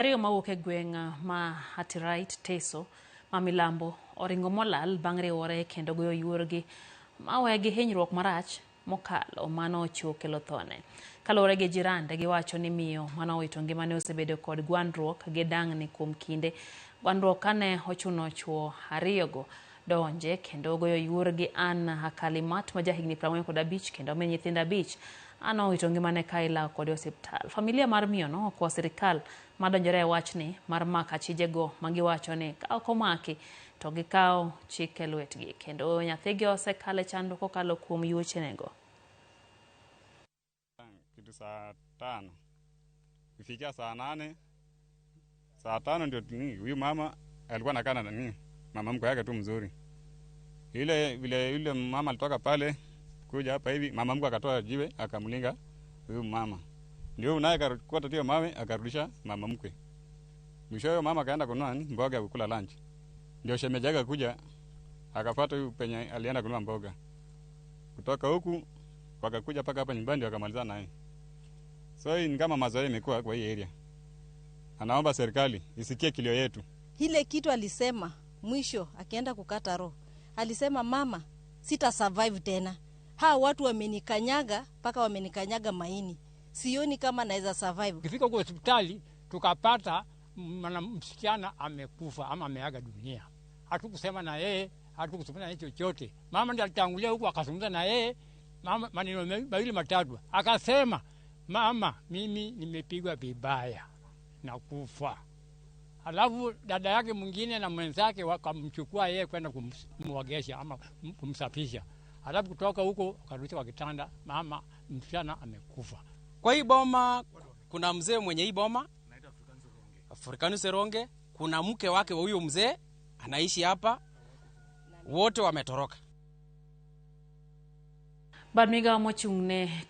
Ariyo mawuok e gweng' ma Atirait, Teso ma milambo oringo molal bang' riwore kendo goyo yuorgi ma owe gi hinyruok marach mokalo mano ochiwo kelo thone. Kaluwore gi jirande giwacho ni miyo mane owito ngimane osebedo kod gwandruok gi dang'ni kuom kinde. Gwandruok kane ochuno chuo ariyogo donje kendo goyo yuorgi Ann Akalimat ma jahigni 45 kendo min nyithindo abich. Ann owito ngimane ka ilawo kode e osiptal. Familia mar miyono okwa sirikal madonjore e wachni mar mako achijego magiwacho ni ka ok omaki to gikawo chik e lwetgi kendo nyathigi osekalo e chandruok kokalo kuom yuochenego. Kitu saa 5 kufikia saa 8, saa 5 ndio nini, huyu mama alikuwa anakaa na nini, mama mkwe yake tu mzuri. Ile vile yule mama alitoka pale kuja hapa hivi, mama mkwe akatoa jiwe akamlinga huyu mama, ndio naye akakota hiyo mawe akarudisha mama mkwe. Mwisho huyo mama akaenda kununua nini, mboga ya kukula lunch, ndio shemeji yake kuja akafuata huyu penye alienda kununua mboga kutoka huku wakakuja mpaka hapa nyumbani wakamalizana naye. So hii ni kama mazoea imekuwa kwa hii area. Anaomba serikali isikie kilio yetu. Ile kitu alisema mwisho akienda kukata roho, alisema mama, sita survive tena, hawa watu wamenikanyaga mpaka wamenikanyaga maini, sioni kama naweza survive. Ukifika huko hospitali tukapata mwana msichana amekufa ama ameaga dunia. Hatukusema na yeye, hatukusema na yeye chochote. Mama ndiye alitangulia huku akazungumza na yeye mama, maneno mawili matatu, akasema mama, mimi nimepigwa vibaya na kufa. Alafu dada yake mwingine na mwenzake wakamchukua yeye kwenda kumwogesha ama kumsafisha. Alafu kutoka huko wakarudisha kwa kitanda, mama msichana amekufa. Kwa hii boma kuna mzee mwenye hii boma Africanus Seronge, kuna mke wake wa huyo mzee anaishi hapa, wote wametoroka. Bad migao mochung' ne